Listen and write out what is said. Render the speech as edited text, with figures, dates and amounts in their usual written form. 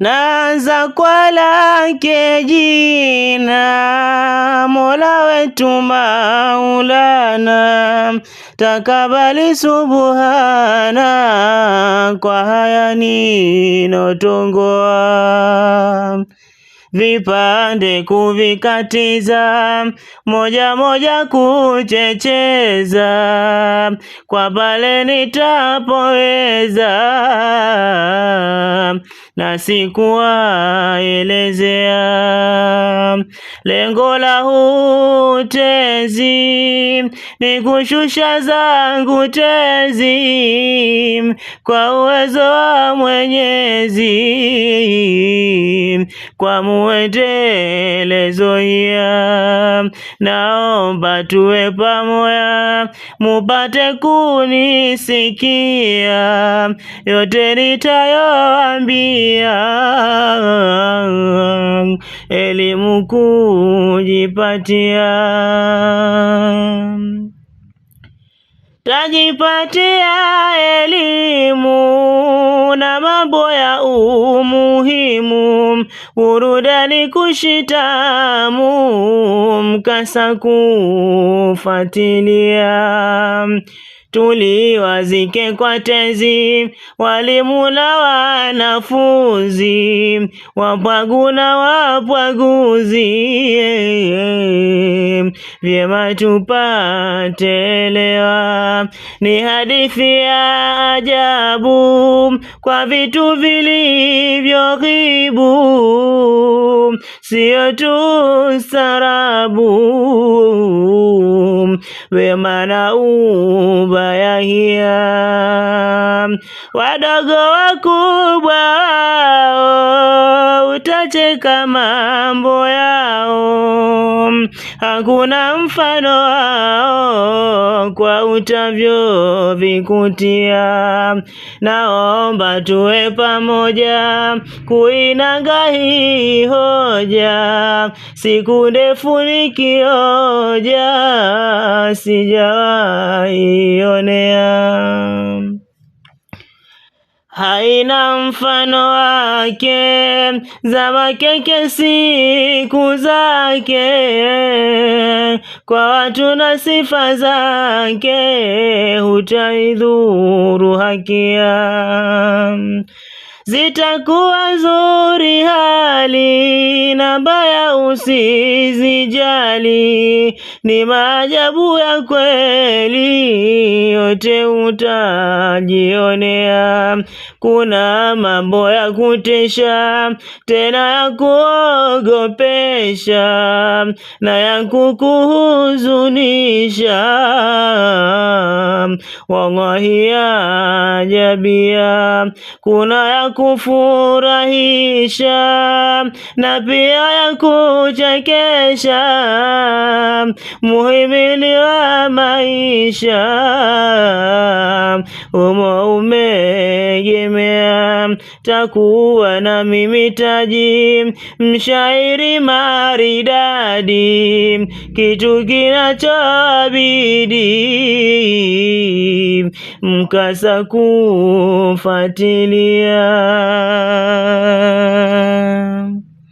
Naanza kwa lake jina Mola wetu Maulana, takabali subuhana kwa haya ninotongoa vipande kuvikatiza, moja moja kuchecheza, kwa pale nitapoweza, na sikuwaelezea. Lengo la utezi ni kushusha zangu tezi, kwa uwezo wa Mwenyezi, kwa muendelezo hiya, naomba tuwe pamoja, mupate kunisikia yote nitayoambia, elimu kujipatia tajipatia elimu na mambo ya umuhimu, burudani kushitamu, mkasa kufatilia tuliwazike kwa tezi, walimu na wanafunzi, wapwagu na wapwaguzi, vyema tupate elewa. Ni hadithi ya ajabu kwa vitu vilivyoghibu, sio tu sarabu, wema na ubaya hiya, wadogo wakubwa wao, utacheka mambo yao, hakuna mfano wao kwa utavyo vikutia. Naomba tuwe pamoja kuinanga hii hoja, siku ndefu nikioja, sijawahi onea haina mfano wake, za makeke siku zake, kwa watu na sifa zake, hutaidhuru hakia. Zitakuwa nzuri hali na mbaya usizijali, ni maajabu ya kweli, yote utajionea. Kuna mambo ya kutisha, tena ya kuogopesha, na ya kukuhuzunisha, wallahi ya ajabia. Kuna ya kufurahisha na pia ya kuchekesha, muhimili wa maisha umo umeegemea. Takuwa na mimi taji, mshairi maridadi, kitu kinachobidi mkasa kufatilia.